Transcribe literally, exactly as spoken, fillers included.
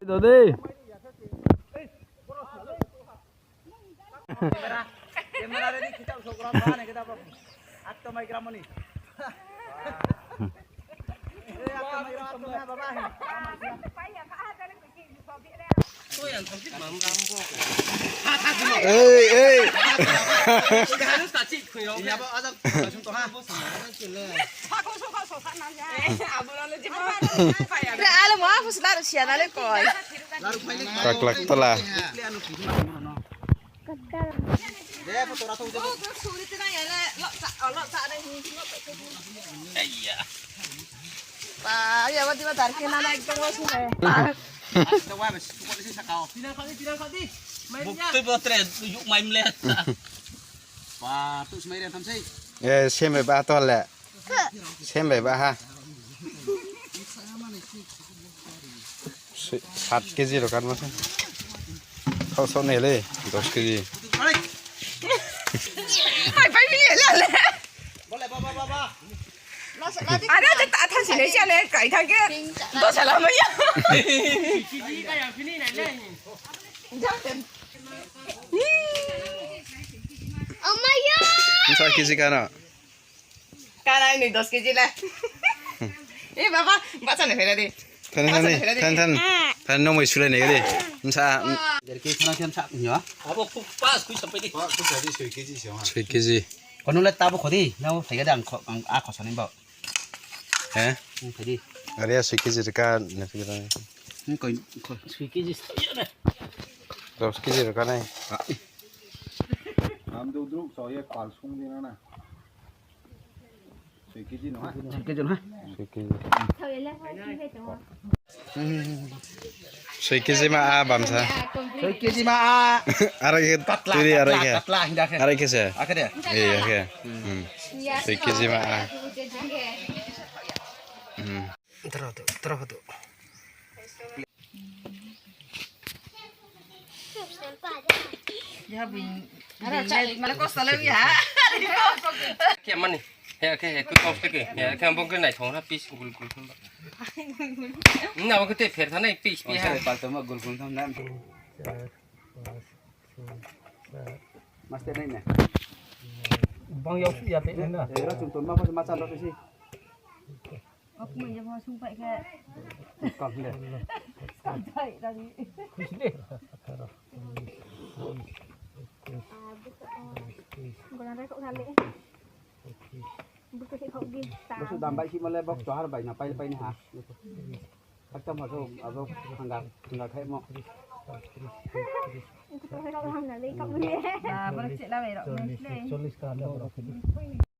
Dodi. Camera, camera ready, kita usah kurang bahan ya, kita apa? Atau mai kramoni. Eh, atau mai kramoni, apa, apa? Ei, ei. Iya, apa, ada, langsung tuh, ha? Re, ale mo, aku selalu sian, ale koi. Laru paile. Kaklak tela. Ba, ya, wadi wadar ke nana ekdom wasung eh. Buk tui botre, yuk mai mle. Ba, tu semai re tham sei. Eh, semai ba to le. Sem bai ba ha. Si-, sat keji rok kan masa. Thok sok nai le, dos keji. Hai, pai bili le le. Ada ada tak ada sini aja le, kai thang ke. Dos salam ya. Oh my God. Sa keji kana. Kanai ni dos keji le. Eh, baba, bacha ni phela di. Than, than, than, than. Than no mai sulai ni de. Nsa. Der ke khana thiam sa nyo. Abo khu pas khu sampai di. Soi keji se ha. Soi keji. Kono le tabo khodi, na o thaiga dang kho, ang a khosa ni ba. He? Ang khodi. Are soi keji ka na phira. Ni koi, koi. Soi keji. Dos keji ka nai. Am duduk so ye pal sung di na na. Soi keji no ha? Soi keji no ha? Soi keji. Soi keji ma a bamsa. Soi keji ma a. Arai ke katla, tiri arai katla, ke. Katla, hinda ke. Arai ke se. Ake de. Iya, iya ke. Hmm. Soi keji ma a. Hmm. Tara tu, tara tu. Ya, bini. Ara, cak, malah kau salah ya. Kayak mana? Ya, kayak, kayak kau kayak, ya, kayak bongkar naik thong, habis gul gul thong. Ini apa kita fair sana, pis, pis. Palto ma gul gul thong na. Master naik na. Bang yau su ya te na. Eh, racun ton ma pas macan racun sih. Aku mau jawab langsung pakai. Kau sih. Kau cai tadi. Gula rek kok kali. Buku sih kok di. Busu dambai sih malah bok tohar bai na pai pai ni ha. Hakta maso abo hangga hangga khai mo. Itu tuh kok hamna le kok ni. Nah, boleh cek lah, Wero. Cholish, cholish ka anda.